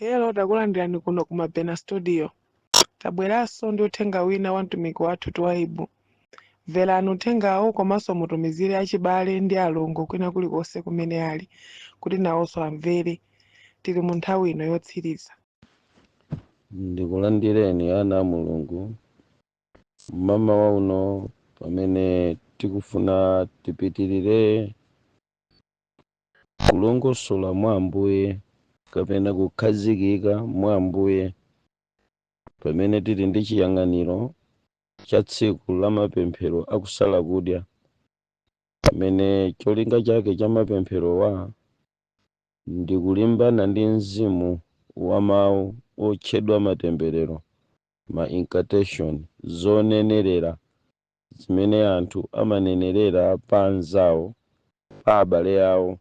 Hello, takulandirani kuno ku Mabena Studio. Tabweranso ndi uthenga wina wa mtumiki wathu Twaibu. Mverani uthengawo komanso mutumizire achibale ndi alongo kwina kulikonse kumene ali kuti nawonso amvere. Tili mu nthawi ino yotsiriza. Ndikulandireni ana a Mulungu mmawa uno pamene tikufuna tipitirire kulongosola mwa Ambuye kapena kukhazikika mwa Ambuye, pamene tili ndi chiyang'aniro cha tsiku la mapemphero akusala kudya, pamene cholinga chake cha mapempherowa ndi kulimbana ndi mzimu wa mawu otchedwa matemberero, ma incantation, zonenerera zimene anthu amanenerera pa anzawo, pa abale awo,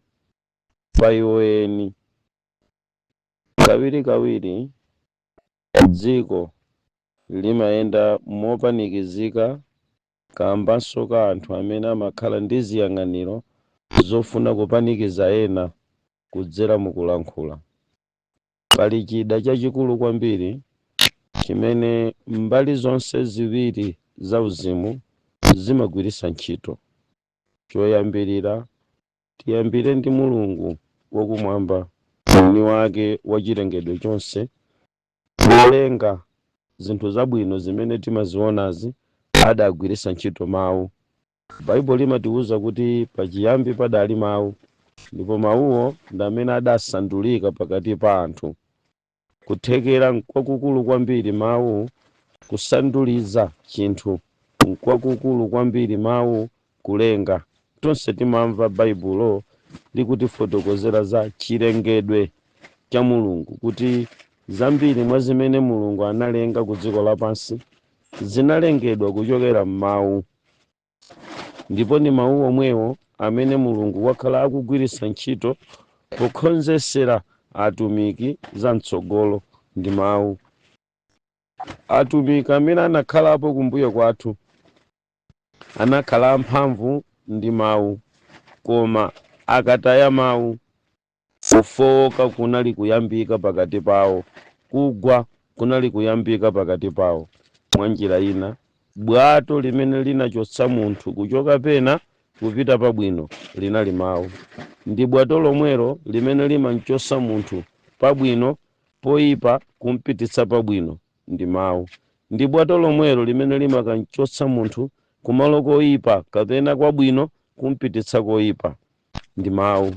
pa iwo eni. Kawirikawiri dziko limayenda mopanikizika kambanso ka anthu amene amakhala ndi ziyang'aniro zofuna kupanikiza ena kudzera mukulankhula. Pali chida chachikulu kwambiri chimene mbali zonse ziwiri za uzimu zimagwiritsa ntchito. Choyambirira, tiyambire ndi Mulungu wakumwamba, mwini wake wa chilengedwe chonse. Polenga zinthu zabwino zimene timazionazi, adagwiritsa ntchito mawu. Baibulo limatiwuza kuti pachiyambi padali mawu, ndipo mawuwo ndi amene adasandulika pakati pa anthu. Kuthekera nkwakukulu kwambiri mawu kusanduliza chinthu, nkwakukulu kwambiri mawu kulenga. Tonse timamva Baibulo likutifotokozera za chilengedwe cha Mulungu, kuti zambiri mwa zimene Mulungu analenga ku dziko lapansi zinalengedwa kuchokera m'mawu, ndipo ndi mawu omwewo amene Mulungu wakhala akugwiritsa ntchito pokonzesera atumiki za mtsogolo. Ndi mawu. Atumiki amene anakhalapo kumbuyo kwathu anakhala amphamvu ndi mawu, koma akataya mawu, kufowoka kunali kuyambika pakati pawo, kugwa kunali kuyambika pakati pawo. Mwa njira ina, bwato limene linachotsa munthu kuchoka pena kupita pabwino linali mawu. Ndi bwato lomwelo limene limanchosa munthu pabwino poyipa kumpititsa pabwino ndi mawu. Ndi bwato lomwelo limene limakanchotsa munthu kumalo koyipa kapena kwabwino kumpititsa koyipa ndi mawu.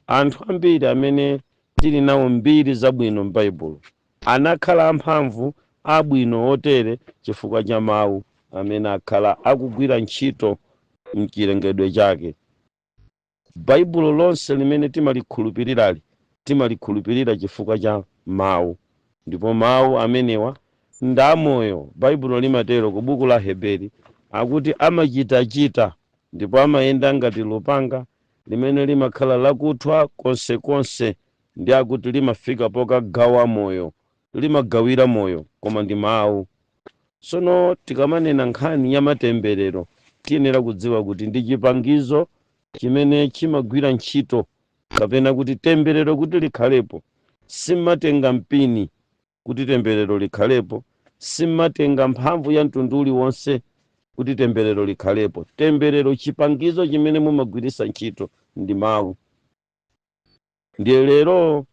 Anthu ambiri amene tili nawo mbiri zabwino m'Baibulo anakhala amphamvu, abwino otere chifukwa cha mawu amene akhala akugwira ntchito mchilengedwe chake. Baibulo lonse limene timalikhulupirirali, timalikhulupirira chifukwa cha mawu, ndipo mawu amenewa ndi amoyo. Baibulo limatero ku buku la Heberi, akuti amachitachita ndipo amayenda ngati lupanga limene limakhala lakuthwa konsekonse, ndi akuti limafika pokagawa moyo, limagawira moyo, koma ndi mawu. Tsono tikamanena nkhani ya matemberero, tiyenera kudziwa kuti ndi chipangizo chimene chimagwira ntchito, kapena kuti temberero kuti likhalepo, simatenga mpini kuti temberero likhalepo, simatenga mphamvu ya mtundu uliwonse kuti temberero likhalepo. Temberero, chipangizo chimene mumagwiritsa ntchito ndi mawu. Ndiye lero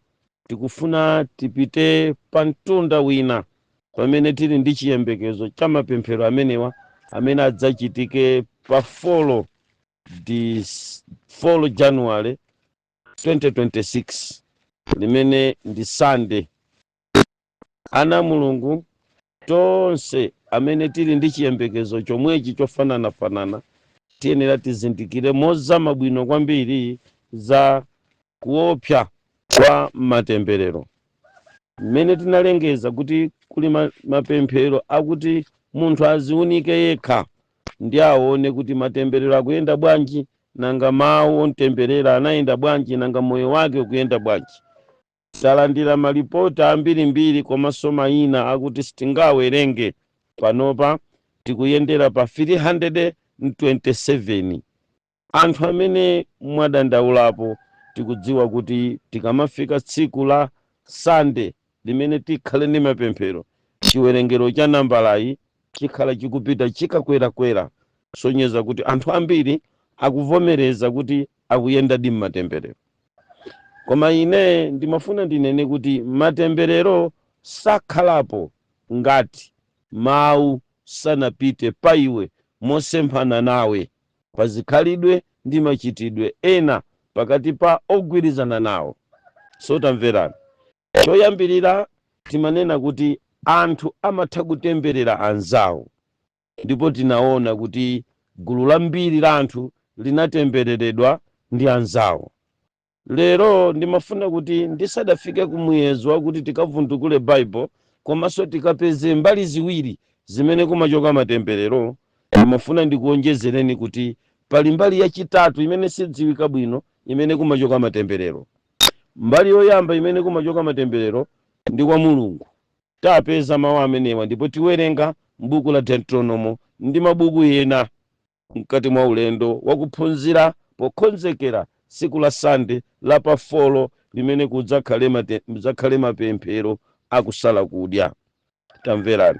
tikufuna tipite pa mtunda wina pamene tili ndi chiyembekezo cha mapemphero amenewa amene adzachitike pa 4 January 2026, limene ndi Sunday. Ana Mulungu tonse amene tili ndi chiyembekezo chomwechi chofananafanana, tiyenera tizindikire mozama bwino kwambiri za kuopsa kwa matemberero. Mmene tinalengeza kuti kuli mapemphero akuti munthu aziunike yekha ndi aone kuti matemberero akuyenda bwanji, nanga mawu ontemberera anayenda bwanji, nanga moyo wake ukuyenda bwanji. Talandira malipoti ambirimbiri komanso mayina akuti sitingawerenge. Panopa tikuyendera pa 327 anthu amene mwadandaulapo. Tikudziwa kuti tikamafika tsiku la Sunday limene tikhale ndi mapemphero, chiwerengero cha nambalayi chikhala chikupita chikakwerakwera, kusonyeza kuti anthu ambiri akuvomereza kuti akuyendadi mmatemberero. Koma ine ndimafuna ndinene kuti matemberero sakhalapo ngati mawu sanapite pa iwe mosemphana nawe pa zikhalidwe ndi machitidwe ena pakati pa ogwirizana nawo. So tamverani, choyambirira timanena kuti anthu amatha kutemberera anzawo, ndipo tinaona kuti gulu lambiri la anthu linatembereredwa ndi anzawo. Lero ndimafuna kuti ndisadafike ku muyezo wakuti tikavundukule Baibo komanso tikapeze mbali ziwiri zimene kumachoka matemberero, ndimafuna ndikuonjezereni kuti pali mbali yachitatu imene sidziwika bwino imene kumachoka matemberero. Mbali yoyamba imene kumachoka matemberero ndi kwa Mulungu. Tapeza mawu amenewa ndipo tiwerenga m'buku la Deuteronomo ndi mabuku ena mkati mwa ulendo wakuphunzira pokonzekera tsiku la Sande la pa 4 limene kudzakhale mapemphero akusala kudya. Tamverani,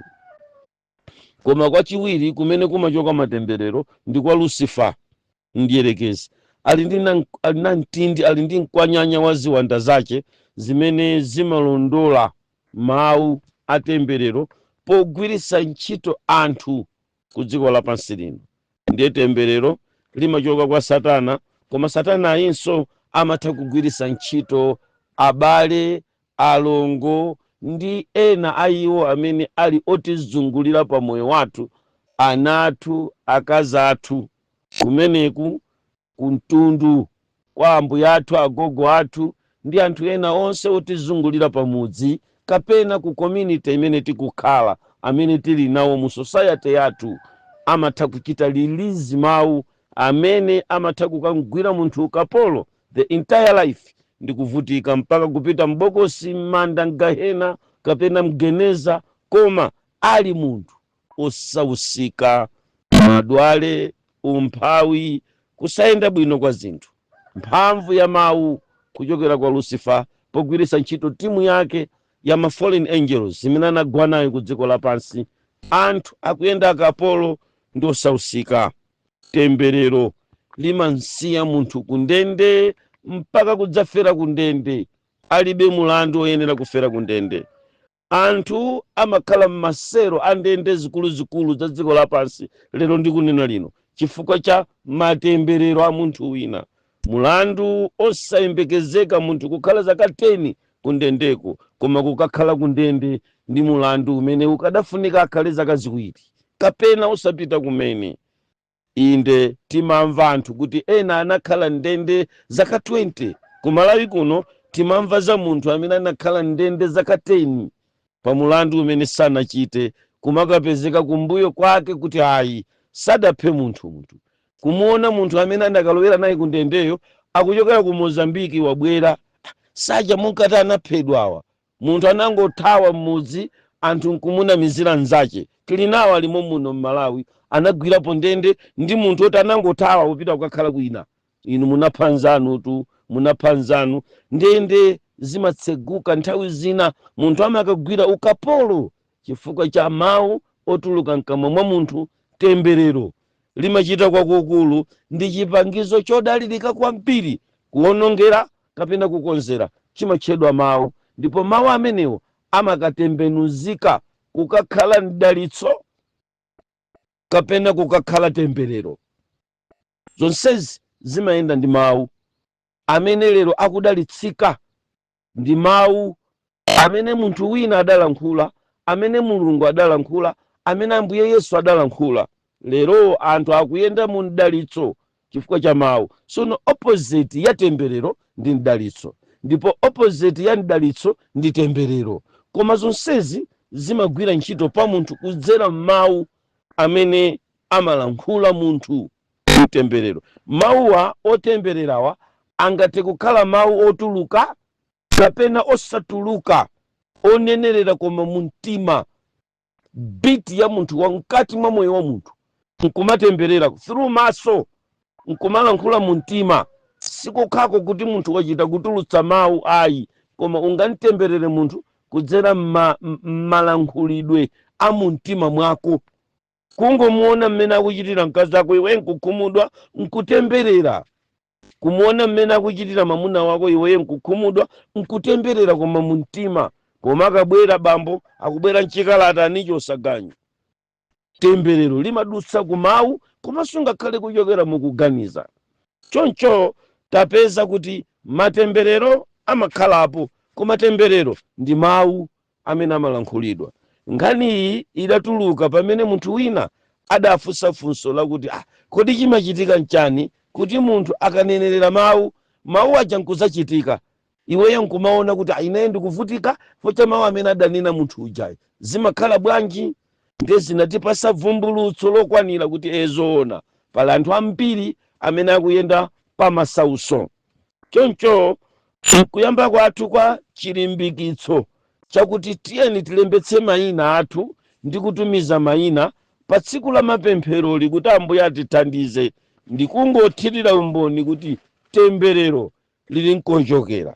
koma kwachiwiri kumene kumachoka matemberero ndi kwa Lucifer, mdierekezi. Ali na mtindi, ali ndi mkwanyanya wa ziwanda zace zimene zimalondola mawu atemberero pogwiritsa ntchito anthu ku dziko lapansi lino. Ndiye temberero limachoka kwa Satana, koma Satana ayinso amatha kugwiritsa ntchito abale, alongo ndi ena a iwo amene ali otizungulira pa moyo wathu, ana athu, akazi athu, kumeneku kumtundu kwa ambuye athu, agogo athu ndi anthu ena onse otizungulira pamudzi kapena ku community imene tikukhala, amene tili nawo mu society yathu. Amatha kuchita release mawu amene amatha kukamgwira munthu ukapolo the entire life ndi kuvutika mpaka kupita mbokosi, m'manda, mgahena kapena mgeneza, koma ali munthu osausika, madwale, umphawi, kusayenda bwino kwa zinthu. Mphamvu ya mawu kuchokera kwa Lucifer pogwiritsa ntchito timu yake ya ma fallen angels imene anagwa nayo ku dziko lapansi, anthu akuyenda akapolo ndi osausika. Temberero limansiya munthu kundende mpaka kudzafera kundende, alibe mulandu oyenera kufera kundende. Anthu amakhala m'masero a ndende zikuluzikulu za dziko lapansi lero ndi kunena lino chifukwa cha matemberero a munthu wina, mulandu osayembekezeka munthu kukhala zaka 10 kundendeko, koma kukakhala kundende ndi mulandu umene ukadafunika akhale zaka 2 kapena osapita kumene. Inde, timamva anthu kuti ena anakhala ndende zaka 20. Kumalawi kuno timamva za munthu amene anakhala ndende zaka 10 pa mulandu umene sanachite, kumakapezeka kumbuyo kwake kuti ayi, sadaphe munthu. Munthu kumuona munthu amene anakalowera naye kundendeyo akuchokera ku Mozambiki, wabwera saja munkati anaphedwawa. Munthu anangothawa m'mudzi, anthu nkumunamizira mnzache. Tili nawo alimo muno m'Malawi, anagwirapo ndende ndi munthu oti anangothawa kupita kukakhala kwina. Inu munapha nzanu tu, munapha nzanu. Ndende zimatseguka nthawi zina, munthu amakagwira ukapolo chifukwa cha mawu otuluka mkamwa mwa munthu. Temberero limachita kwakukulu, ndi chipangizo chodalirika kwambiri kuwonongera kapena kukonzera. Chimatchedwa mawu, ndipo mawu amenewo amakatembenuzika kukakhala mdalitso kapena kukakhala temberero. Zonsezi zimayenda ndi mawu. Amene lero akudalitsika ndi mawu amene munthu wina adalankhula, amene Mulungu adalankhula, amene Ambuye Yesu adalankhula. Lero anthu akuyenda mu mdalitso chifukwa cha mawu. Sono opposite ya temberero ndi mdalitso, ndipo opposite ya mdalitso ndi temberero, koma zonsezi zimagwira ntchito pa munthu kudzera m'mawu amene amalankhula munthu. Mtemberero, mawuwa otembererawa angathe kukhala mawu otuluka kapena osatuluka, onenerera koma mu mtima, beat ya munthu wa mkati mwa moyo wa munthu, nkumatemberera through maso, nkumalankhula mu mtima. Sikukhako kuti munthu wachita kutulutsa mawu, ayi, koma ungamtemberere munthu Kudzera m'malankhulidwe a mumtima mwako. Kungomuona mmene akuchitira mkazi ako, iwe nkukhumudwa, nkutemberera. Kumuona mmene akuchitira mamuna wako, iweye nkukhumudwa, nkutemberera, koma mumtima. Koma akabwera bambo, akubwera mchikalata, anichosa ganyu. Temberero limadutsa kumawu komanso ngakhale kuchokera mukuganiza. Choncho tapeza kuti matemberero amakhalapo, koma temberero ndi mawu amene amalankhulidwa. Nkhani iyi idatuluka pamene munthu wina adafunsa funso lakuti, "Ah, kodi chimachitika nchani kuti munthu akanenerera mawu, mawu aja nkuzachitika, iweyo nkumaona kuti, 'Ah, ineyo ndikuvutika focha mawu amene adanena munthu ujayo'? Zimakhala bwanji?" Ndiye zinatipasa vumbulutso lokwanira kuti ezoona, pali anthu ambiri amene akuyenda pamasauso. Choncho kuyamba kwathu kwa chilimbikitso chakuti tiyeni tilembetse mayina athu ndi kutumiza mayina pa tsiku la mapempheroli kuti Ambuye atithandize, ndi kungothirira umboni kuti temberero lili nkochokera.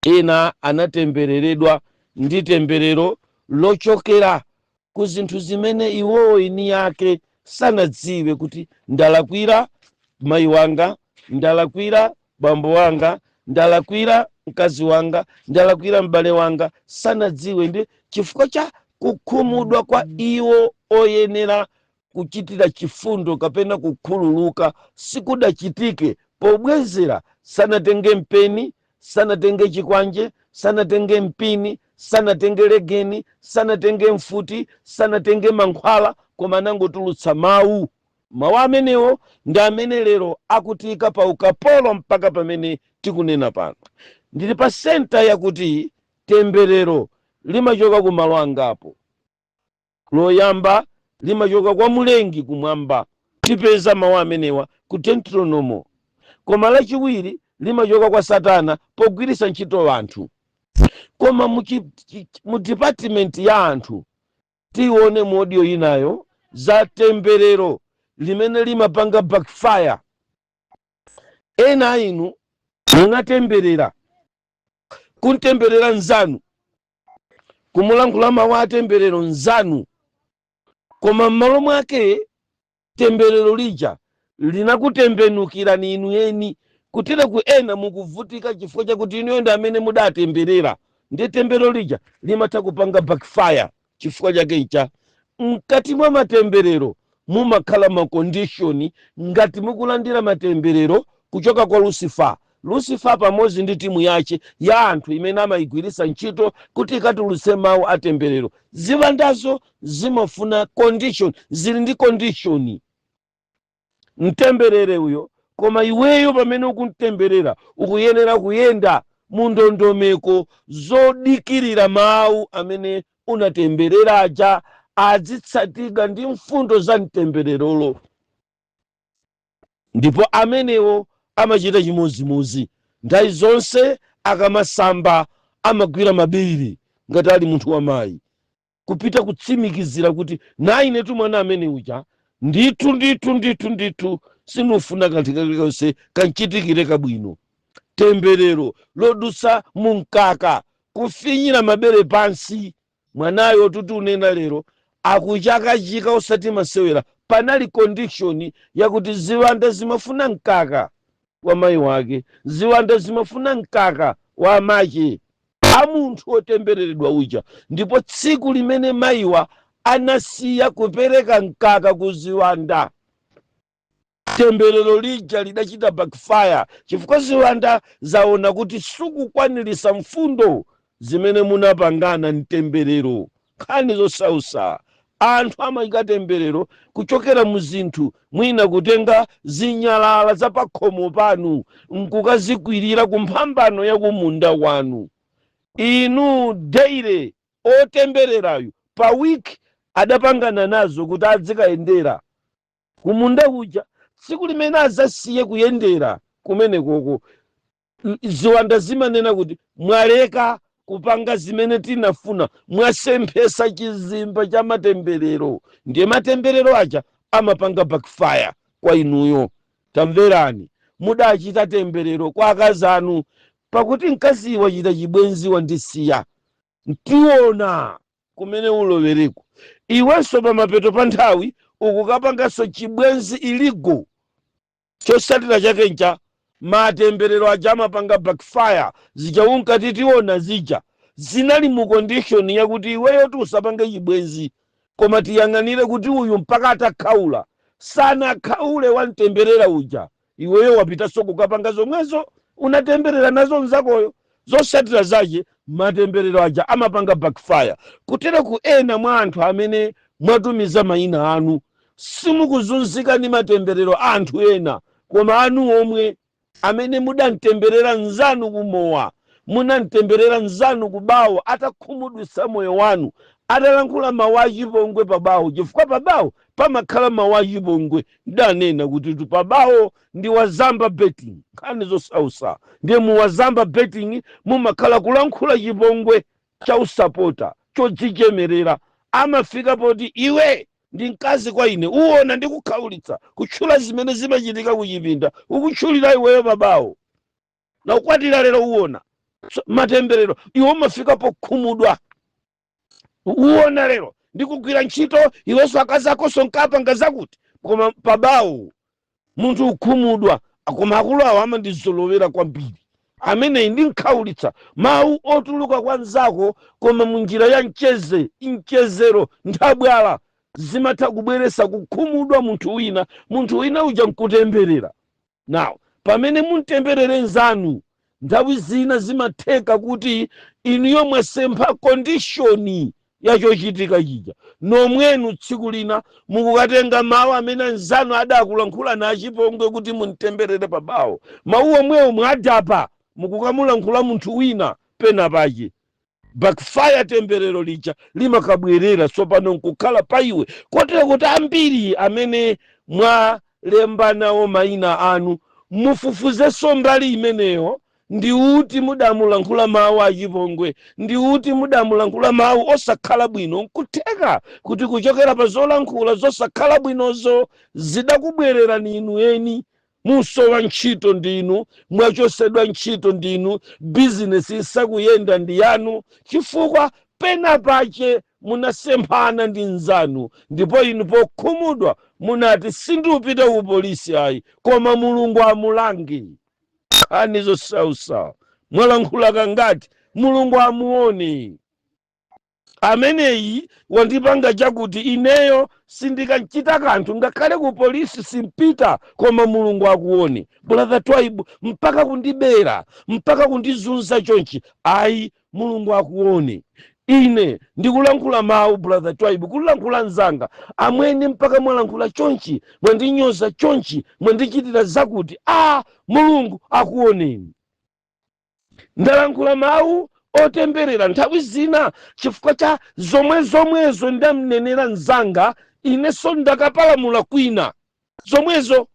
Ena anatembereredwa ndi temberero lochokera ku zinthu zimene iwowo eni yake sanadziwe kuti ndalakwira mayi wanga, ndalakwira bambo wanga, ndalakwira mkazi wanga, ndalakwira m'bale wanga. Sanadziwe. Ndi chifukwa cha kukhumudwa kwa iwo oyenera kuchitira chifundo kapena kukhululuka sikudachitike. Pobwezera sanatenge mpeni, sanatenge chikwanje, sanatenge mpini, sanatenge legeni, sanatenge mfuti, sanatenge mankhwala, koma anangotulutsa mawu. Mawu amenewo ndi amene lero akutika pa ukapolo mpaka pamene tikunena pano. Ndili pa center yakuti temberero limachoka ku malo angapo. Loyamba, limachoka kwa Mulengi kumwamba. Tipeza mawu amenewa ku Deuteronomo. Koma lachiwiri, limachoka kwa Satana pogwiritsa ntchito anthu. Koma mu department ya anthu, tione mu audio inayo za temberero limene limapanga backfire. Ena inu munatemberera, kuntemberera nzanu, kumulankhula mawu atemberero nzanu, koma m'malo mwake temberero lija linakutembenukirani inu eni. Kutera ku ena mukuvutika chifukwa chakuti inuyo ndi amene mudatemberera. Ndiye temberero lija limatha kupanga backfire. Chifukwa chake ncha mkati mwa matemberero mumakhala ma condition. Ngati mukulandira matemberero kuchoka kwa Lucifer, Lucifer pamodzi ndi timu yace ya anthu imene amayigwiritsa ntchito kuti ikatulutse mawu atemberero, ziwandazo zimafuna condition, zili ndi condition. Mtemberere uyo, koma iweyo pamene ukumtemberera ukuyenera kuyenda mu ndondomeko zodikirira mawu amene unatemberera aja azitsatika ndi mfundo za mtembererolo. Ndipo amenewo amachita chimodzimodzi nthawi zonse. Akamasamba amagwira mabere ngati ali munthu wamayi, kupita kutsimikizira kuti na inetu mwana amene uja ndithu ndithu ndithu ndithu sinufuna kanthu kalikonse kanchitikire kabwino. Temberero lodutsa mu mkaka, kufinyira mabere pansi, mwanayo tuti unena lero akuchakachika osati masewera. Panali condition yakuti ziwanda zimafuna mkaka wa mayi wake, ziwanda zimafuna mkaka wa amache a munthu wotembereredwa uja. Ndipo tsiku limene mayiwa anasiya kupereka mkaka ku ziwanda, temberero lija lidachita backfire, chifukwa ziwanda zaona kuti sukukwanirisa mfundo zimene munapangana mtemberero. Nkhani zosausa, anthu amayika temberero kuchokera mu zinthu, mwina kutenga zinyalala za pakhomo panu nkukazikwirira ku mphambano ya kumunda wanu. Inu daily otembererayo pa week adapangana nazo kuti adzikayendera kumunda kuja. Tsiku limene azasiye kuyendera kumenekoko, ziwanda zimanena kuti mwaleka kupanga zimene tinafuna, mwasemphesa chizimba cha matemberero. Ndiye matemberero aja amapanga backfire kwa inuyo. Tamverani, mudachita temberero kwa akazi anu pakuti mkaziwa wachita chibwenzi, wandisiya. Ntiona kumene ulowereko iwenso pamapeto pa nthawi ukukapanganso chibwenzi illegal. Chosatira chake ncha matemberero aja amapanga backfire. Zija unkati tiona zija zinali mu condition yakuti iweyo usapange chibwenzi, koma tiyang'anire kuti uyu mpaka atakhaula. Sanakhaule wamtemberera uja, iweyo wapitanso kukapanga zomwezo unatemberera nazo mzakoyo. Zosatira zache, matemberero aja amapanga backfire. Kutero ku ena mwa anthu amene mwatumiza mayina anu, simukuzunzika ndi matemberero a anthu ena, koma anu omwe amene mudamtemberera nzanu kumowa, munamtemberera nzanu kubawo, atakhumudwitsa moyo wanu, atalankhula mawu achipongwe pabawo, chifukwa pabawo pamakhala mawu achipongwe. Ndanena kuti tu pabawo ndi wazamba betting, nkhani zosausa. Ndiye mu wazamba betting mumakhala kulankhula chipongwe cha usapota chodzichemerera. Amafika poti iwe ndi mkazi kwa ine, uwona ndikukhaulitsa, kutchula zimene zimachitika kuchipinda, ukutchulira iweyo babawo na ukwatira lero, uwona. So, matemberero iwe umafika pokhumudwa, uwona lero ndikugwira ntchito, iwenso akazi akonso nkapanga zakuti. Koma pabawo munthu ukhumudwa, koma akulu awo amandizolowera kwambiri, ameneyi ndinkhaulitsa. Mawu otuluka kwa mnzako, koma munjira ya mcheze, mchezero, nthabwala, zimatha kubweresa kukhumudwa munthu wina. Munthu wina uja nkutemberera. Now, pamene muntemberere nzanu, nthawi zina zimatheka kuti inuyo mwasempha condition yachochitika chija. Nomwenu tsiku lina mukukatenga mawu amene anzanu adakulankhula nachipongwe kuti muntemberere pabawo, mawu omwewo mwadapa mukukamulankhula munthu wina pena pache, backfire, temberero lija limakabwerera tsopano nkukhala pa iwe. Kotero kuti ambiri amene mwalemba nawo mayina anu, mufufuzenso mbali imeneyo. Ndi uti mudamulankhula mawu achipongwe? Ndi uti mudamulankhula mawu osakhala bwino? Nkutheka kuti kuchokera pa zolankhula zosakhala bwinozo zidakubwererani inu eni. Musowa ntchito ndinu, mwachosedwa ntchito ndinu, bizinesi isakuyenda ndi yanu, chifukwa pena pache munasemphana ndi nzanu, ndipo inu pokhumudwa munati, "Sindiupita ku polisi ayi, koma Mulungu amulange." Nkhani zosausa, mwalankhula kangati, "Mulungu amuone ameneyi wandipanga chakuti, ineyo sindikanchita kanthu, ngakhale ku polisi simpita, koma Mulungu akuone. Brother Twaibu mpaka kundibera, mpaka kundizunza chonchi, ayi, Mulungu akuone. Ine ndikulankhula mawu, Brother Twaibu kulankhula mzanga, amwene mpaka mwalankhula chonchi, mwandinyoza chonchi, mwandichitira zakuti, a Mulungu akuoneni." Ndalankhula mawu otemberera nthawi zina chifukwa cha zomwe zomwezo ndamnenera mzanga, inenso ndakapalamula kwina zomwezo,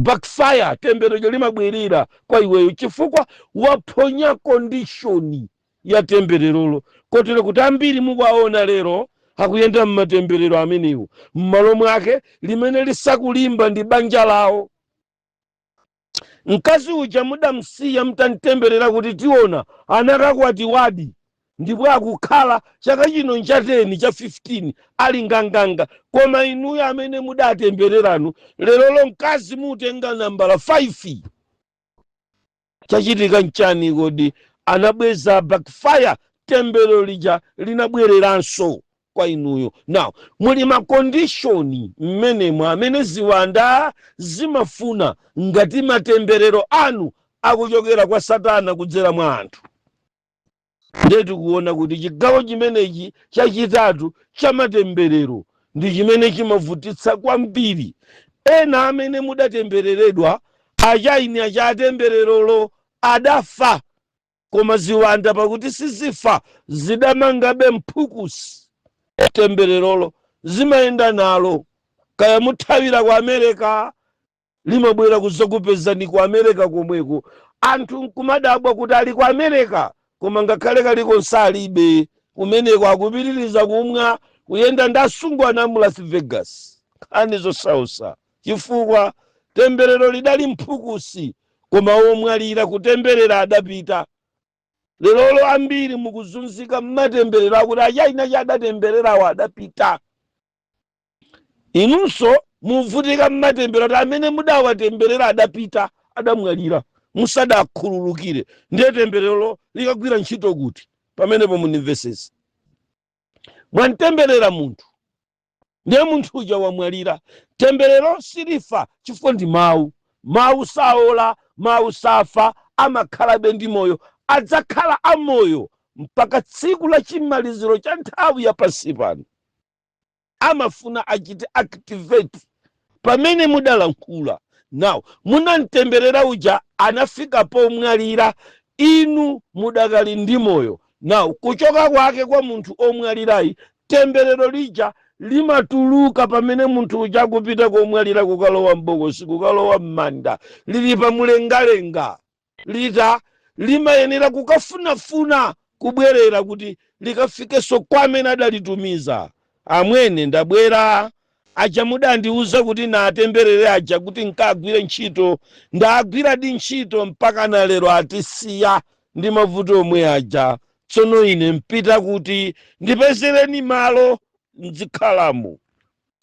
backfire, temberero limabwerera kwa iweyo chifukwa waphonya condition ya tembererolo. Kotero kuti ambiri mukuwaona lero akuyenda mmatemberero amenewo, m'malo mwake limene lisakulimba ndi banja lawo. Mkazi uja mudamsiya mtamtemberera kuti tiona, anakakwatiwadi ndipo akukhala chaka chino ncha 10, cha 15, ali nganganga. Koma inuyo amene mudatembereranu, lerolo mkazi mutenga nambala 5. Chachitika nchani kodi? Anabweza backfire, tembero lija linabwereranso kwa inuyo. Now, muli ma condition mmenemo amene ziwanda zimafuna ngati matemberero anu akuchokera kwa Satana kudzera mwa anthu. Ndiye tikuona kuti chigawo chimenechi chachitatu cha matemberero ndi chimene chimavutitsa kwambiri. Ena amene mudatembereredwa, achaini achatembererolo adafa, koma ziwanda, pakuti sizifa, zidamangabe mphukusi tembererolo, zimayenda nalo. Kaya muthawira ku America, limabwera kuzakupezani ku America komweko. Anthu nkumadabwa kuti ali ku America, koma ngakhale kalikonse alibe kumeneko, akupitiriza kumwa, kuyenda ndi asungwana mu Las Vegas. Nkhani zosausa, chifukwa temberero lidali mphukusi, koma omwalira kutemberera adapita. Lerolo ambiri mukuzunzika mmatemberero akuti achaina chadatembererawo adapita. Inunso muvutika mmatemberero kuti amene mudawatemberera adapita, adamwalira musadakhululukire. Ndiye temberero likagwira ntchito kuti? Pamenepo mundimvesese. Mwamtemberera munthu, ndiye munthu uja wamwalira. Temberero silifa chifukwa ndi mawu. Mawu saola, mawu safa, amakhalabe ndi moyo, adzakhala amoyo mpaka tsiku la chimaliziro cha nthawi ya pansi pano. Amafuna achite activate pamene mudalankhula. Now munamtemberera uja anafika pomwalira, inu mudakali ndi moyo. Now kuchoka kwake kwa munthu omwalirayi, temberero lija limatuluka pamene munthu uja akupita komwalira, kukalowa m'bokosi, kukalowa m'manda, lili pamlengalenga, lita limayenera kukafunafuna kubwerera kuti likafikenso kwa amene adalitumiza. Amwene, ndabwera, aja mudandiuza kuti natemberere aja kuti nkagwire ntchito, ndagwiradi ntchito mpaka na lero atisiya ndi mavuto omwe aja. Tsono ine mpita kuti ndipezereni malo nzikhalamo.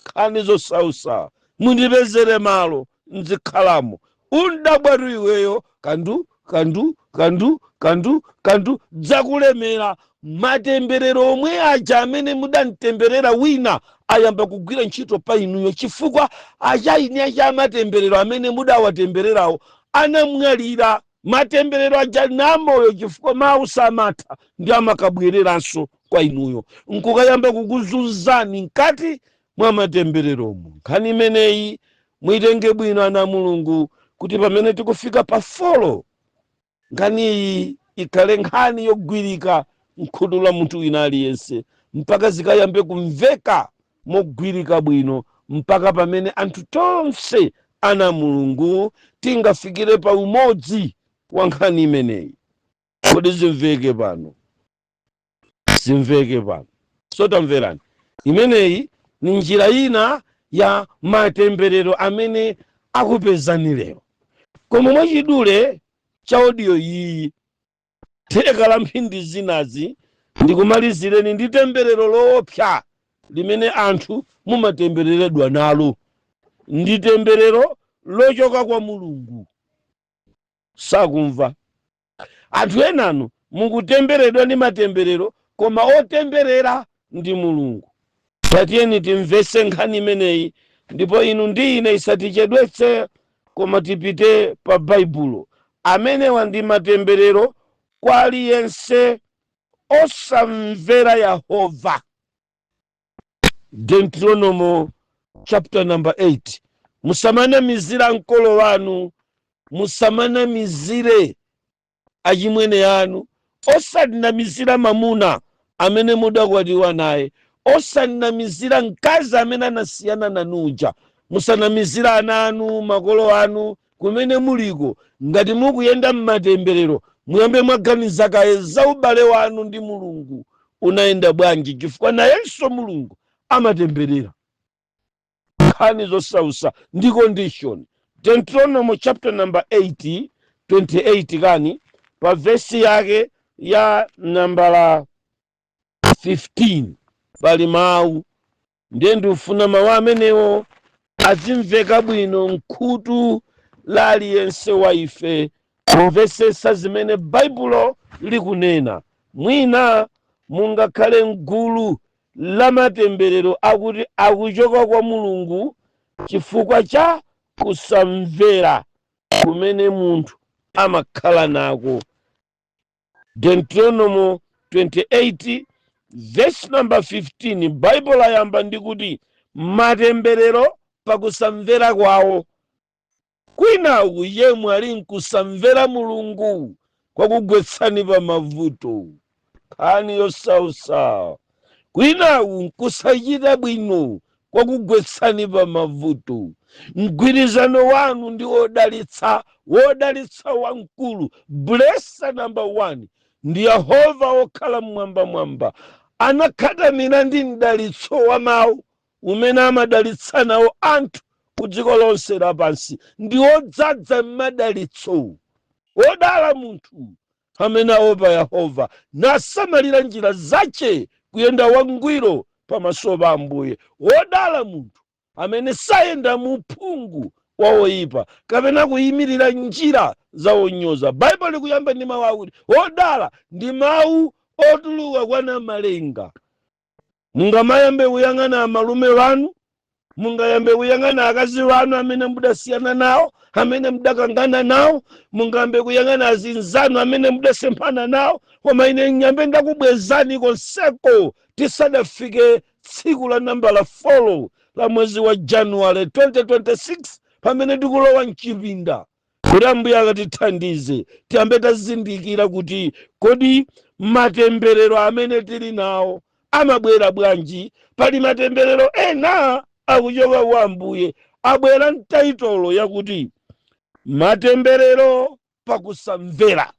Nkhani zosausa, mundipezere malo nzikhalamo. Undabwatu iweyo, kandu kandu kandu kandu kandu dzakulemera. Matemberero omwe aja amene mudamtemberera wina ayamba kugwira ntchito pa inuyo, chifukwa achaini acha amatemberero amene mudawatembererawo anamwalira. Matemberero aja namoyo, chifukwa mawu samatha, ndi amakabwereranso kwa inuyo nkukayamba kukuzunzani mkati mwa matembereromo. Nkhani imeneyi muitenge bwino, ana Mulungu, kuti pamene tikufika pa 4, nkhani iyi ikhale nkhani yogwirika mkhutu la munthu wina aliyense, mpaka zikayambe kumveka mogwirika bwino, mpaka pamene anthu tonse ana Mulungu tingafikire pa umodzi wa nkhani imeneyi. Kodi zimveke pano? Zimveke pano? So tamverani, imeneyi ni njira ina ya matemberero amene akupezani lero. Koma mwachidule cha audio iyi, theka la mphindi zinazi, ndikumalizireni ndi temberero loopsa limene anthu mumatembereredwa nalo. Ndi temberero lochoka kwa Mulungu. Sakumva anthu enanu, mukutemberedwa ndi matemberero, koma otemberera ndi Mulungu. Tatiyeni timvese nkhani imeneyi, ndipo inu ndi ine isatichedwetse, koma tipite pa Baibulo. Amenewa ndi matemberero kwa aliyense osamvera Yehova. Deuteronomy chapter number 8. Musamanamizira mkolo wanu, musamanamizire achimwene anu, osanamizira mamuna amene mudakwatiwa naye, osanamizira mkazi amene anasiyana nanuja, musanamizira ana anu, makolo anu kumene muliko. Ngati mukuyenda mmatemberero, muyambe mwaganiza kaye za ubale wanu ndi Mulungu unayenda bwanji, chifukwa nayenso Mulungu amatemberera. Nkhani zosausa ndi condition. Deuteronomy chapter number 8, 28 kani, pa vesi yake ya nambala 15 pali mawu. Ndiye ndikufuna mawu amenewo azimveka bwino mkhutu la aliyense wa ife, kumvesesa zimene Baibulo likunena. Mwina mungakhale mgulu la matemberero akuti akuchoka kwa Mulungu chifukwa cha kusamvera kumene munthu amakhala nako. Deuteronomy 28 verse number 15, Baibulo ayamba ndi kuti matemberero pakusamvera kwawo. Kwinaku yemwe ali nkusamvera Mulungu kwakugwetsani pa mavuto, nkhani yosausa. Kwinaku nkusachita bwino kwakugwetsani pa mavuto. Mgwirizano wanu ndi wodalitsa, wodalitsa wamkulu, blesser number one, ndi Yehova wokhala mmwambamwamba. Anakhatamira ndi mdalitso wa mawu umene amadalitsa nawo anthu ku dziko lonse lapansi. Ndi wodzaza m'madalitso. Wodala munthu Amene aopa Yehova nasamalira njira zace, kuyenda wangwiro pamaso pa Ambuye. Wodala munthu amene sayenda mu uphungu wa oyipa, kapena kuyimirira njira za onyoza. Baibulo likuyamba ndi mawu akuti wodala, ndi mawu otuluka kwa Namalenga. Mungamayambe kuyang'ana amalume wanu, mungayambe kuyang'ana akazi wanu amene mudasiyana nawo, amene mudakangana nawo, mungayambe kuyang'ana azinzanu amene mudasemphana nawo, koma ine nyambe ndakubwezani konseko tisadafike tsiku la nambala 4 la mwezi wa Januwale 2026, pamene tikulowa mchipinda kuti Ambuye akatithandize tiyambe tazindikira kuti kodi matemberero amene tili nawo amabwera bwanji. Pali matemberero ena akuchoka kwa Ambuye, abwera m'title yakuti matemberero pakusamvera.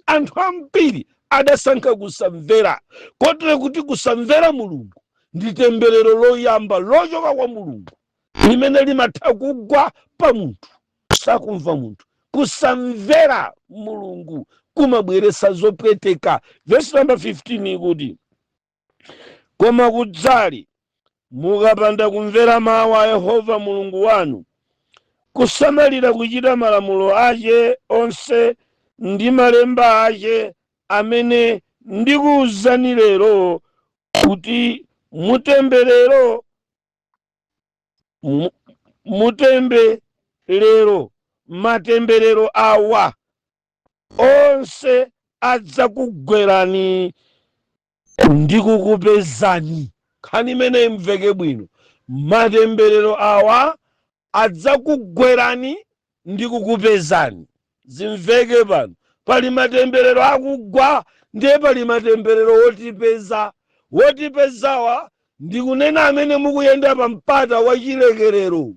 Anthu ambiri adasankha kusamvera, kotero kuti kusamvera Mulungu ndi temberero loyamba lochoka kwa Mulungu limene limatha kugwa pa munthu sakumva munthu. Kusamvera Mulungu kumabweretsa zopweteka. Verse number 15 ikuti, "Koma kudzali, mukapanda kumvera mawu a Yehova Mulungu wanu, kusamalira kuchita malamulo ace onse ndi malemba ace amene ndikuwuzani lero, kuti mutemberero mutemberero, matemberero awa onse adzakugwerani ndi kukupezani." Nkhani imene imveke bwino: matemberero awa adzakugwerani ndi kukupezani. Zimveke pano, pali matemberero akugwa, ndiye pali matemberero wotipeza. Wotipezawa ndikunena amene mukuyenda pa mpata wa chilekerero.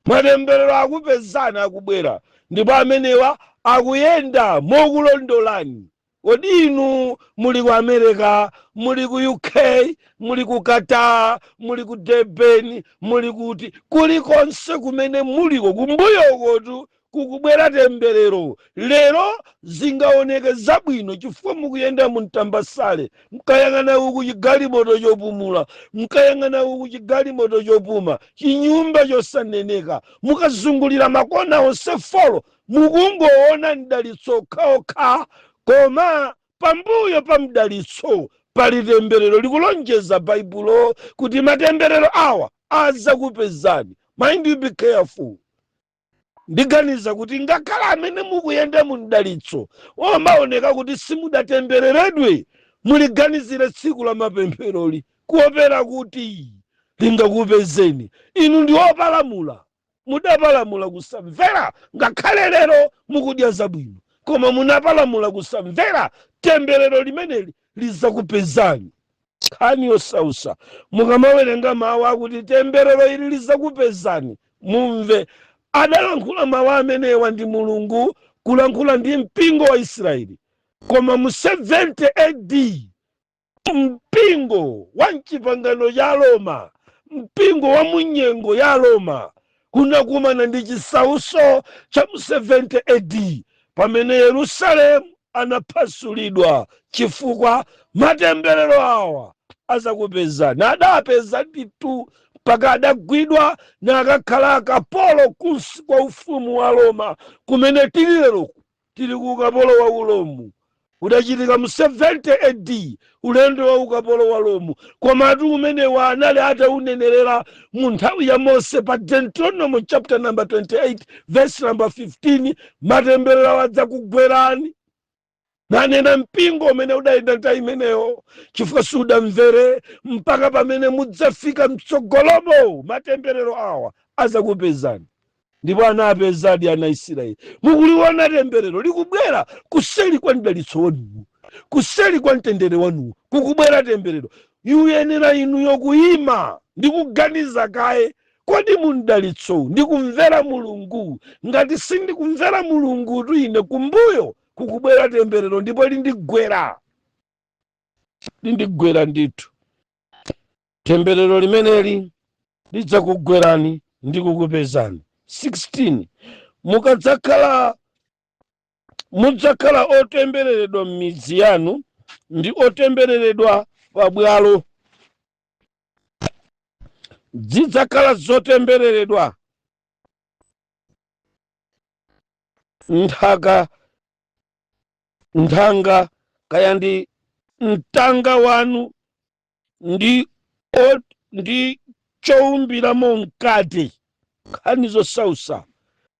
Matemberero akupezani, akubwera, ndipo amenewa akuyenda mokulondolani. Kodi inu muli ku America, muli ku UK, muli ku Qatar, muli ku Durban, muli kuti, kulikonse kumene muliko, kumbuyokotu kukubwera temberero. Lero zingaoneke zabwino chifukwa mukuyenda mumtambasale, mkayang'ana uku chigalimoto chopumula, mkayang'ana uku chigalimoto chopuma, chinyumba chosaneneka, mukazungulira makona onse four mukungoona mdalitso okhaokha. Koma pambuyo pa mdalitso pali temberero. Likulonjeza Baibulo kuti matemberero awa azakupezani. Mind you, be careful. Ndiganiza kuti ngakhale amene mukuyenda mu mdalitso omaoneka kuti simudatembereredwe, muliganizire tsiku la mapempheroli, kuopera kuti lingakupezeni. Inu ndi opalamula, mudapalamula kusamvera. Ngakhale lero mukudya zabwino, koma munapalamula kusamvera. Temberero limeneli lizakupezani. Nkhani yosausa, mukamawerenga mawu akuti temberero ili lizakupezani, mumve adalankhula mawu amenewa ndi Mulungu kulankhula ndi mpingo wa Israeli. Koma mu 70 AD, mpingo wa mchipangano cha Roma, mpingo wa munyengo ya Roma, kunakumana ndi chisauso cha mu 70 AD, pamene Yerusalemu anaphasulidwa, chifukwa matemberero awa azakupezani adapeza ndithu, mpaka adagwidwa nakakhala akapolo kunsi kwa ufumu wa Roma. Kumene tili leroku, tili ku ukapolo wa Uromu. Udachitika mu 70 AD, ulendo wa ukapolo wa Romu. Komatu umenewa anali ataunenerera mu nthawi ya Mose pa Deuteronomy chapter number 28 verse number 15: "Matemberero adzakugwerani," nanena mpingo umene udayenda nthawi imeneyo, "chifukwa sudamvere mpaka pamene mudzafika mtsogolomo, matemberero awa azakupezani." Ndipo anapezadi ana Israeli. Mukuliona temberero likubwera kuseli kwa mdalitso wanuwu, kuseli kwa mtendere wanuwu kukubwera temberero. Yuyenera inuyo kuyima ndi kuganiza kaye: kodi mu mdalitsowu ndikumvera Mulungu? Ngati sindikumvera Mulungu tu, ine kumbuyo kukubwera temberero, ndipo lindigwera, lindigwera ndithu. Temberero limeneli lidzakugwerani ndi kukupezani. 16 Mukadzakhala Mudzakhala otembereredwa m'midzi yanu ndi otembereredwa pabwalo. Zidzakhala zotembereredwa nthaka nthanga kaya ndi mtanga wanu ndi ndi chowumbiramo mkate. Nkhani zosausa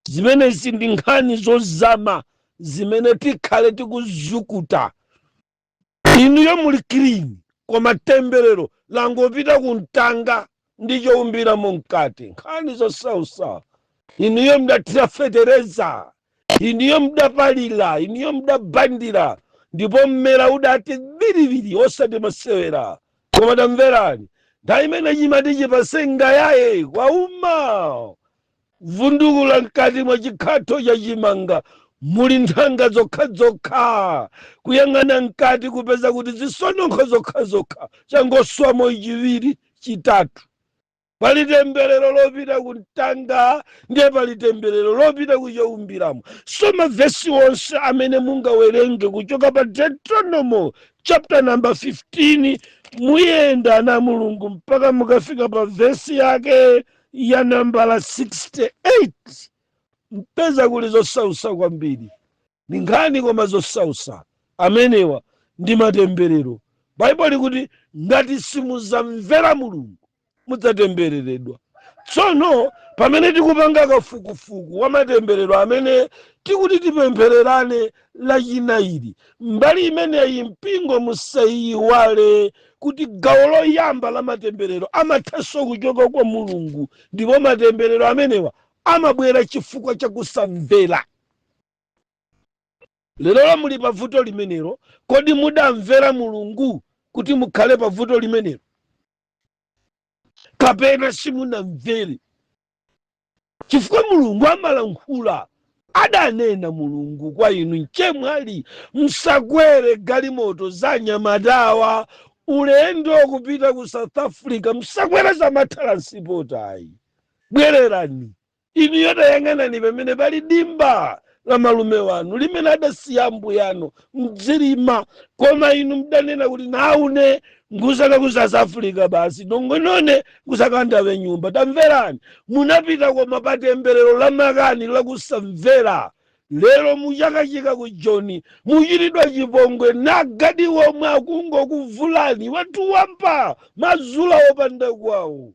zimenezi ndi nkhani zozama zimene tikhale tikuzukuta. Inuyo muli clean, koma temberero langopita ku mtanga ndi chowumbiramo mkate. Nkhani zosausa. Inuyo mdathira fetereza, inuyo mdapalira, inuyo mdabandira, ndipo mmera udati biribiri, osati masewera. Koma tamverani, nthawi imene chimati chipase ngayaye kwauma vundukula mkati mwa chikhatho cha chimanga muli nthanga zokhazokha, kuyang'ana mkati kupeza kuti zisononkho zokhazokha, changoswamo chiwiri chitatu. Pali temberero lopita ku mtanga, ndiye pali temberero lopita ku chowumbiramo. So mavesi onse amene mungawerenge kuchoka pa Deuteronomy chapter number 15, muyenda na Mulungu mpaka mukafika pa vesi yake ya nambala 68, mpeza kuli zosausa kwambiri. Ndi nkhani koma zosausa. Amenewa ndi matemberero. Baibulo likuti ngati simuzamvera Mulungu mudzatembereredwa. Tsono pamene tikupanga kafukufuku wa matemberero amene tikuti tipemphererane Lachinayi, mbali imeneyi mpingo musayiwale kuti gawo loyamba la matemberero amathanso kuchoka kwa Mulungu, ndipo matemberero amenewa amabwera chifukwa chakusamvera. Lero muli pa vuto limenelo, kodi mudamvera Mulungu kuti mukhale pa vuto limenelo, kapena simunamvere? Chifukwa Mulungu amalankhula. Adanena Mulungu kwa inu mchemwali, msakwere galimoto za nyamatawa ulendo kupita ku South Africa, msakwere za matransport ayi, bwererani. Inuyo tayang'anani pamene pali dimba la malume wanu limene adasiya ambuyano, mdzilima. Koma inu mdanena kuti naune ngusaka ku South Africa basi, nongonone ngusakandave nyumba. Tamverani, munapita koma pa temberero la makani lakusamvera. Lero muchakachika ku Joni, muchitidwa chipongwe nagadi womwe akungokuvulani wanthu wamba mazula opanda kwawo,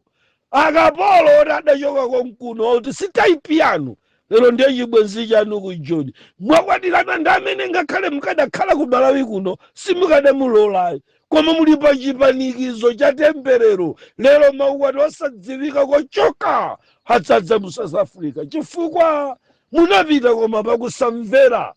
akapolo oti adachoka konkuno oti si type yanu. Lero ndiye chibwenzi chanu ku Joni, mwakwatirana ndi amene ngakhale mukadakhala ku Malawi kuno simukadamulolayi, koma muli pa chipanikizo cha temberero. Lero maukwati osadziwika kochoka adzadza mu South Africa chifukwa munapita koma pakusamvera.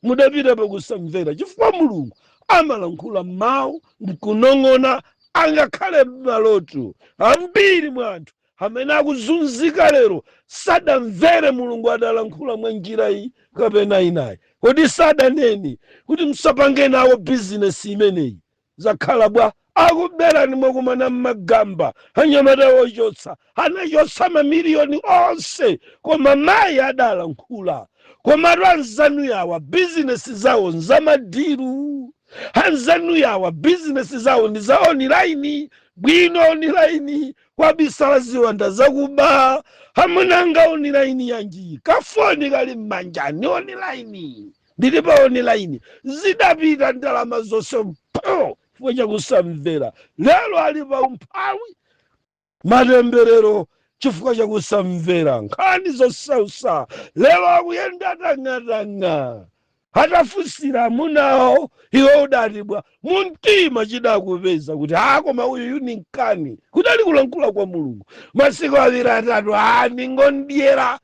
Mudapita pakusamvera chifukwa Mulungu amalankhula mawu nkunong'ona, angakhale m'maloto. Ambiri mwa anthu amene akuzunzika lero sadamvere Mulungu adalankhula mwa njira iyi kapena inayi. Kodi sadanene kuti msapange nawo bizinesi imeneyi? Zakhala bwa? Akuberani, mwakumana mmagamba anyamata wochotsa, anachotsa mamiliyoni onse. Koma mayi adalankhula. Komatu anzanu yawa bizinesi zawo nzamadiru, anzanu yawa bizinesi zawo ndi za online, bwino online kwabisala ziwanda zakuba. Amunanga, online yanji? Kafoni kali m'manjani, online, ndili pa online. Zidapita ndalama zonse mpo chifukwa chakusamvera. Lero ali pa umphawi, matemberero chifukwa chakusamvera. Nkhani zosausa. Lero akuyenda tang'atang'a. Atafunsira amunawo, iwe udati bwa mumtima chidakupeza kuti ha, koma uyu yuni nkani kudali kulankhula kwa Mulungu. Masiku awiri atatu, a ningondyera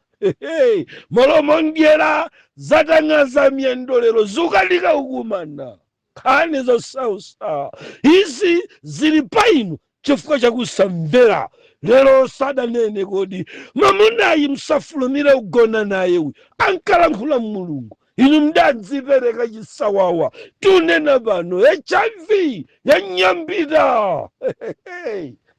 molomo ndyera zatang'aza miyendo, lero zukanika ukumana. Nkhani zosausa izi zili pa inu chifukwa chakusamvera. Lero sadanene kodi mamunayi msafulumire kugona naye uyu? Ankalankhula Mulungu, inu mdadzipereka chisawawa. Tunena pano HIV yanyambita.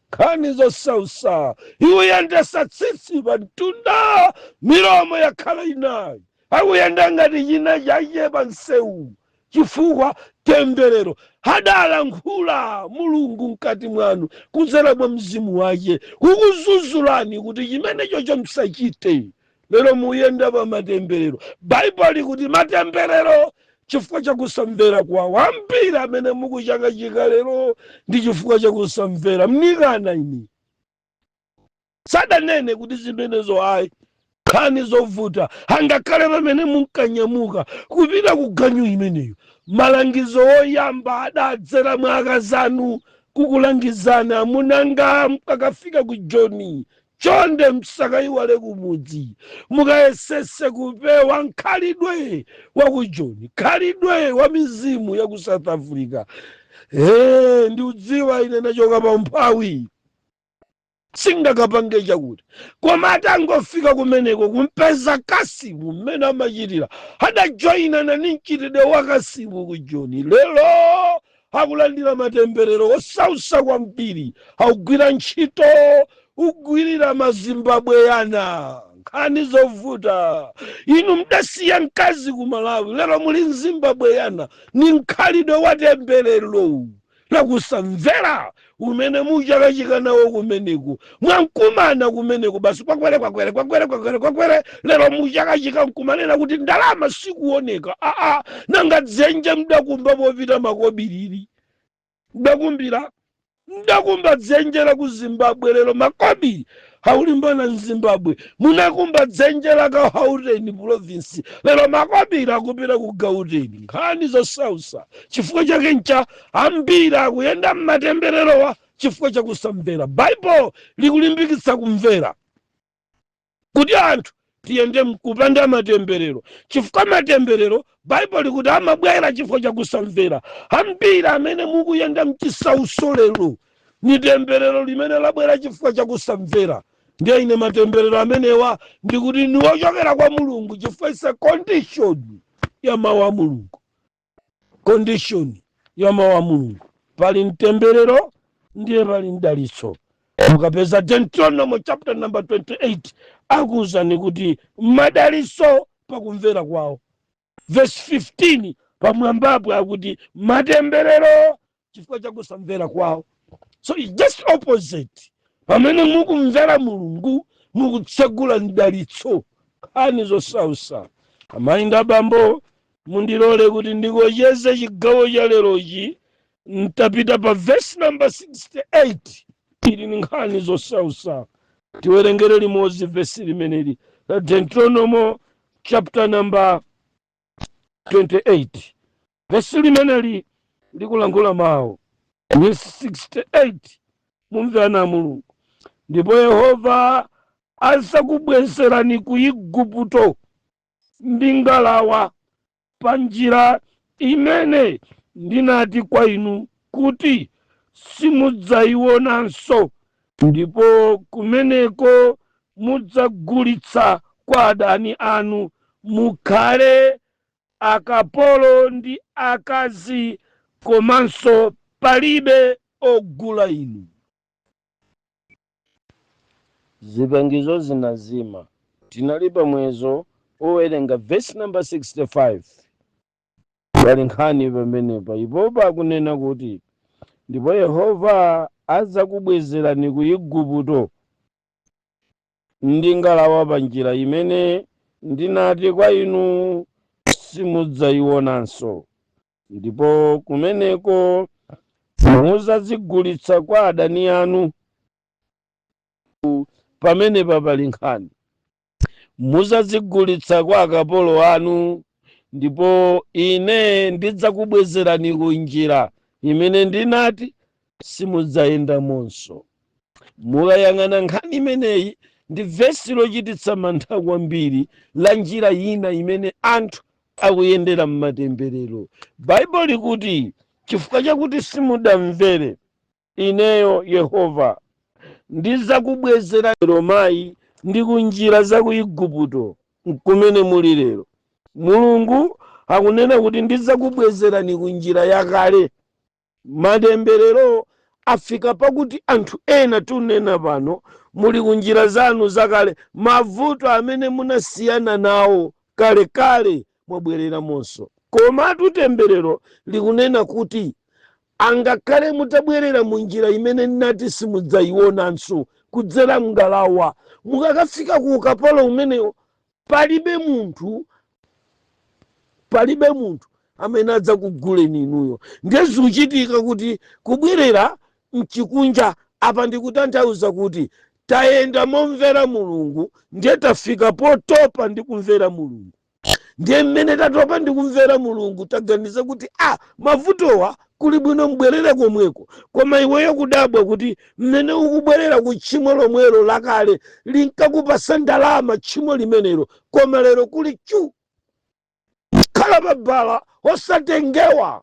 Nkhani zosausa. Iwe yandesa tsitsi pa mtunda, milomo yakhala inayi. Akuyenda ngati china chache pa msewu, chifukwa temberero adalankhula Mulungu mkati mwanu kudzera mwa mzimu wake kukuzuzulani kuti chimene chocho msachite. Lero muyenda pa matemberero. Baibulo likuti matemberero chifukwa chakusamvera kwawo. Ambiri amene mukuchakachika lero ndi chifukwa chakusamvera. Mnikana ini sadanene kuti zimenezo ayi, nkhani zovuta. Angakhale pamene munkanyamuka kupita ku ganyu imeneyo, malangizo oyamba adadzera mwa akazanu kukulangizani: amunanga, mkakafika ku Joni, chonde msakayiwale kumudzi, mukayesese kupewa nkhalidwe wa ku Joni, khalidwe wa mizimu ya ku South Africa. He, ndiudziwa ine nachoka pa umphawi, singakapange chakuti. Koma atangofika kumeneko kumpeza Kasimu mmene amachitira, adajoyinana ni mchitidwe wa Kasimu ku Joni. Lero akulandira matemberero osausa kwambiri, akugwira ntchito ugwirira Mazimbabweyana. Nkhani zovuta. Inu mdasiya mkazi ku Malawi, lero muli Mzimbabweyana. Ni mkhalidwe wa temberero lakusamvera umene muchakachika nawo kumeneku. Mwankumana kumeneku basi, kwakwere kwakwere kwakwere kwakwere kwakwere. Lero muchakachika nkumanena kuti ndalama sikuoneka. Aa, nanga dzenje mdakumba popita makobiriri, mdakumbira, mdakumba dzenje la ku Zimbabwe, lero makobiri aulimbana mZimbabwe. Munakumba dzenje la ka Gauteng province, lero makobiri akupita ku Gauteng. Nkhani zosausa. Chifukwa chake ncha ambiri akuyenda mmatembererowa chifukwa chakusamvera. Baibulo likulimbikitsa kumvera kuti anthu tiyende mkupanda matemberero, chifukwa matemberero Baibulo likuti amabwera chifukwa chakusamvera. Ambiri amene mukuyenda mchisauso lero ni temberero limene labwera chifukwa chakusamvera. Ndiye ine matemberero amenewa ndikuti ni wochokera kwa Mulungu, chifukwa is a condition ya mawu a Mulungu. Condition ya mawu a Mulungu, pali mtemberero ndiye pali mdalitso. Mukapeza Deuteronomy chapter number 28, akuwuzani kuti madalitso pakumvera kwawo. Verse 15 pamwambapo akuti matemberero chifukwa chakusamvera kwawo. So it's just opposite. Pamene mukumvera Mulungu, mukutsegula mdalitso. Nkhani zosausa. Amayi ndi abambo, mundilole kuti ndikocheze chigawo cha lerochi ntapita pa verse number 68. Ili ni nkhani zosausa. Tiwerengere limodzi vesi limeneli la Deuteronomy chapter number 28. Vesi limeneli likulankhula mawu, verse 68. Mumve ana a Mulungu: "Ndipo Yehova azakubwezerani ku Igupto ndi ngalawa pa njira imene ndinati kwa inu kuti simudzayionanso, ndipo kumeneko mudzagulitsa kwa adani anu, mukhale akapolo ndi akazi, komanso palibe ogula inu." Zipangizo zinazima. Tinali pamwezo owerenga verse number 65. Pali nkhani pamenepa. Ipopa akunena kuti, "Ndipo Yehova adzakubwezerani ku Igupto ndi ngalawa pa njira imene ndinati kwa inu simudzayionanso, ndipo kumeneko mudzadzigulitsa kwa adani anu." Pamenepa pali nkhani. Mudzadzigulitsa kwa akapolo anu, ndipo ine ndidzakubwezerani ku njira imene ndinati simudzayendamonso. Mukayang'ana nkhani imeneyi, ndi vesi lochititsa mantha kwambiri la njira ina imene anthu akuyendera m'matemberero. Baibulo likuti chifukwa chakuti simudamvere ineyo Yehova, ndidzakubwezera lero mayi ndi ku njira za ku Igupto nkumene muli lero. Mulungu akunena kuti ndidzakubwezerani ku njira yakale. Matemberero afika pakuti anthu ena tunena pano muli ku njira zanu zakale, mavuto amene munasiyana nawo. Kalekale mwabwereramonso. Komatu temberero likunena kuti angakhale mutabwerera mu njira imene ndinati simudzayionanso, kudzera mngalawa, mukakafika ku ukapolo umenewo, palibe munthu amene adzakuguleni inuyo. Ndiye zikuchitika kuti kubwerera mchikunja apa ndikutanthauza kuti tayenda momvera Mulungu, ndiye tafika potopa ndi kumvera Mulungu. Ndiye mmene tatopa ndi kumvera Mulungu, taganiza kuti a mavutowa kuli bwino mbwerere komweko. Koma iweyo kudabwa kuti mmene ukubwerera ku tchimo lomwelo lakale linkakupasa ndalama, tchimo limenelo, koma lero kuli chu khala pabala osatengewa.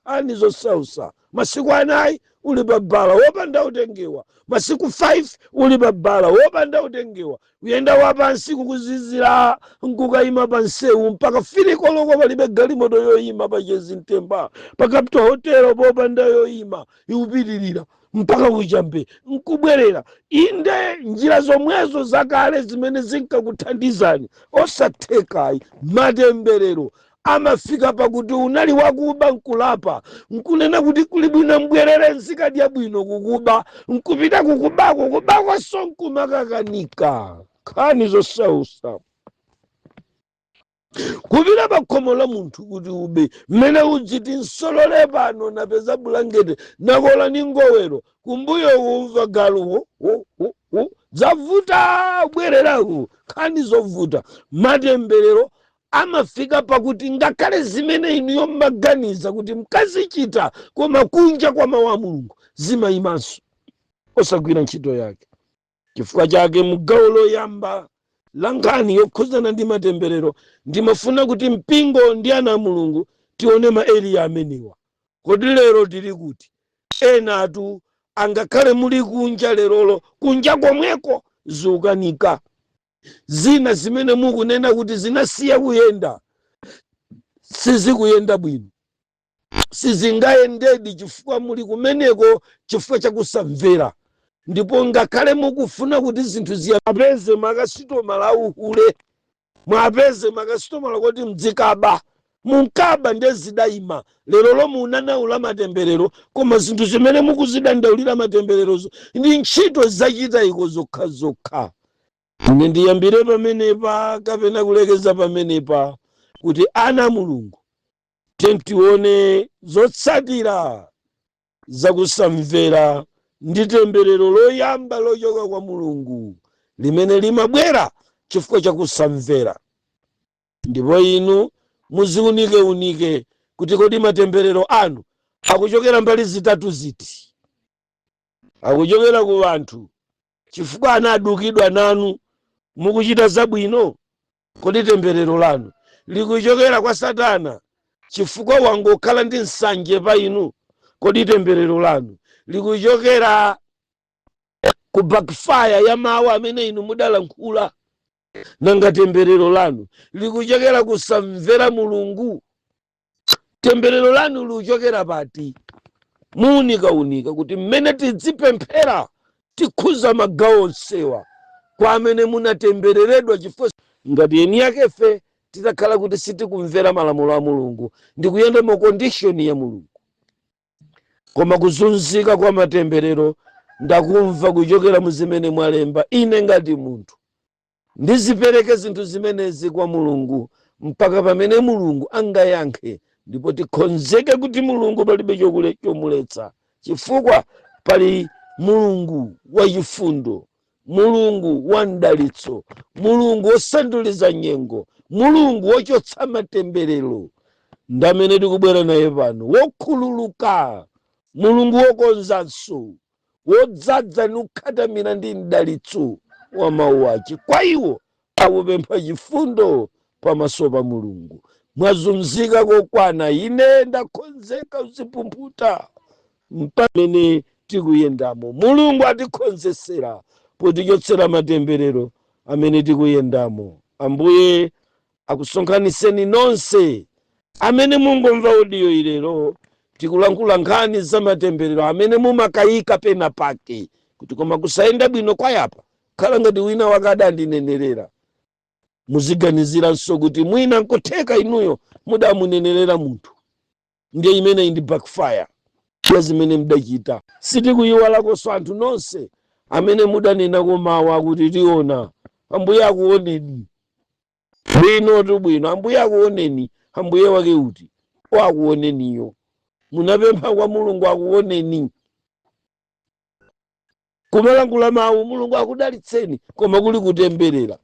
Nkhani zosausa. Masiku 4 uli pabala wopanda utengewa, masiku 5 uli pabala wopanda utengewa, kuyenda wapansi, kukuzizira, nkukayima pa nsewu mpaka 3 koloko, palibe galimoto yoyima pachezi mtemba, pa Capital Hotel popanda yoyima, ikupitirira mpaka kuchambe nkubwerera. Inde, njira zomwezo zakale zimene zinkakuthandizani osathekayi. Matemberero amafika pakuti unali wakuba, nkulapa, nkunena kuti kuli bwino mbwerere nzikadya bwino kukuba, nkupita kukubako, kubakonso nkumakakanika. Nkhani zosausa. Kupita pa khomo la munthu kuti ube, mmene udziti nsolole pano, napeza bulangete, nakola ni ngowero, kumbuyo kumva galu wo, wo, wo, wo. Zavuta, bwererako. Nkhani zovuta. Matemberero amafika pakuti ngakhale zimene inuyo mmaganiza kuti mkazichita koma kunja kwa mawu a Mulungu, zimayimanso osagwira ntchito yake. Chifukwa chake mugawo loyamba la nkhani yokhuzana ndi matemberero, ndimafuna kuti mpingo ndi ana a Mulungu tione ma area amenewa. Kodi lero tili kuti? Enatu angakhale muli kunja lerolo, kunja komweko zikukanika. Zina zimene mukunena kuti zinasiya kuyenda, sizikuyenda bwino, sizingayendedi chifukwa muli kumeneko chifukwa chakusamvera. Ndipo ngakhale mukufuna kuti zinthu ziyapeze makasitomala auhule, mwapeze makasitomala kuti mdzikaba, munkaba, ndiye zidayima. Lero lomwe unanaula matemberero, koma zinthu zimene mukuzidandaulira matembererozo ndi ntchito zachita iko zokhazokha. Ine ndiyambire pamenepa kapena kulekeza pamenepa, kuti ana Mulungu tione zotsatira zakusamvera ndi temberero loyamba lochoka kwa Mulungu limene limabwera chifukwa chakusamvera. Ndipo inu muziunikeunike kuti kodi matemberero anu akuchokera mbali zitatu ziti? Akuchokera ku anthu chifukwa anadukidwa nanu mukuchita zabwino? Kodi temberero lanu likuchokera kwa Satana chifukwa wangokhala ndi nsanje pa inu? Kodi temberero lanu likuchokera ku backfire ya mawu amene inu mudalankhula? Nanga temberero lanu likuchokera kusamvera Mulungu? Temberero lanu likuchokera pati? Muunikaunika kuti mmene tidzipemphera tikhuza magawo onsewa kwa amene munatembereredwa, chifukwa ngati eni yakefe titakhala kuti sitikumvera malamulo a Mulungu ndi kuyenda mu condition ya Mulungu. Koma kuzunzika kwa matemberero ndakumva kuchokera mu zimene mwalemba. Ine ngati munthu ndizipereke zinthu zimenezi kwa Mulungu mpaka pamene Mulungu angayankhe. Ndipo tikonzeke kuti Mulungu palibe chomuletsa, chifukwa pali Mulungu wachifundo, Mulungu wa mdalitso, Mulungu wosanduliza nyengo, Mulungu wochotsa matemberero, ndamene tikubwera naye pano, wokhululuka, Mulungu wokonzanso, wodzadza ni kukhatamira ndi mdalitso wa mawu ace kwa iwo akupempha chifundo pamaso pa Mulungu. Mwazunzika kokwana, ine ndakonzeka uzipumphuta pamene tikuyendamo. Mulungu atikonzesera potichotsera matemberero amene tikuyendamo. Ambuye akusonkhaniseni nonse amene mungomva audio ilero. Tikulankhula nkhani za matemberero amene mumakayika pena pake kuti koma kusayenda bwino kwayapa khala ngati wina wakada andinenerera. Muziganiziranso kuti mwina nkutheka inuyo mudamunenerera munthu, ndiye imeneyi ndi backfire ya zimene mudachita. Sitikuyiwalakonso anthu nonse amene mudanenako mawu akuti tiona. Ambuye akuoneni bwinotu bwino. Ambuye akuoneni. Ambuye wake uti wakuoneniyo? Munapempha kwa Mulungu akuoneni, kumalangula mawu Mulungu akudalitseni, koma kuli kutemberera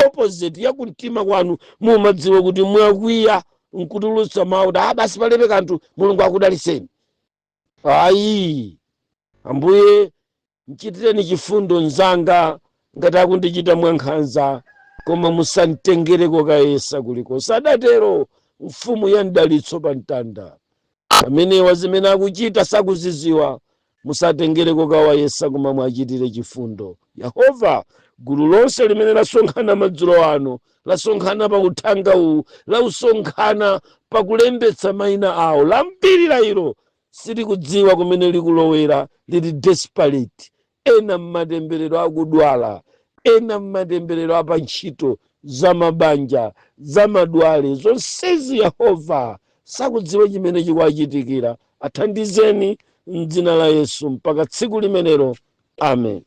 opposite ya kumtima kwanu. Mumadziwa kuti mwakwiya nkutulutsa mawu kuti ah, basi palibe kanthu, Mulungu akudalitseni. Ayi, Ambuye mchitireni chifundo mzanga ngati akundichita mwankhanza, koma musamtengereko kayesa kulikonse. Adatero mfumu ya mdalitso pa mtanda. Amenewa zimene akuchita sakuziziwa, musatengereko kawayesa, koma mwachitire chifundo. Yehova, gulu lonse limene lasonkhana madzulo ano, lasonkhana pa uthenga uwu, lasonkhana pakulembetsa mayina awo, lambiri la ilo silikudziwa kumene likulowera, lili desperate, ena mmatemberero akudwala, ena mmatemberero apantchito, zamabanja, zamadwale, zonsezi Yehova sakudziwa chimene chikuwachitikira. Athandizeni mdzina la Yesu mpaka tsiku limenelo. Amen.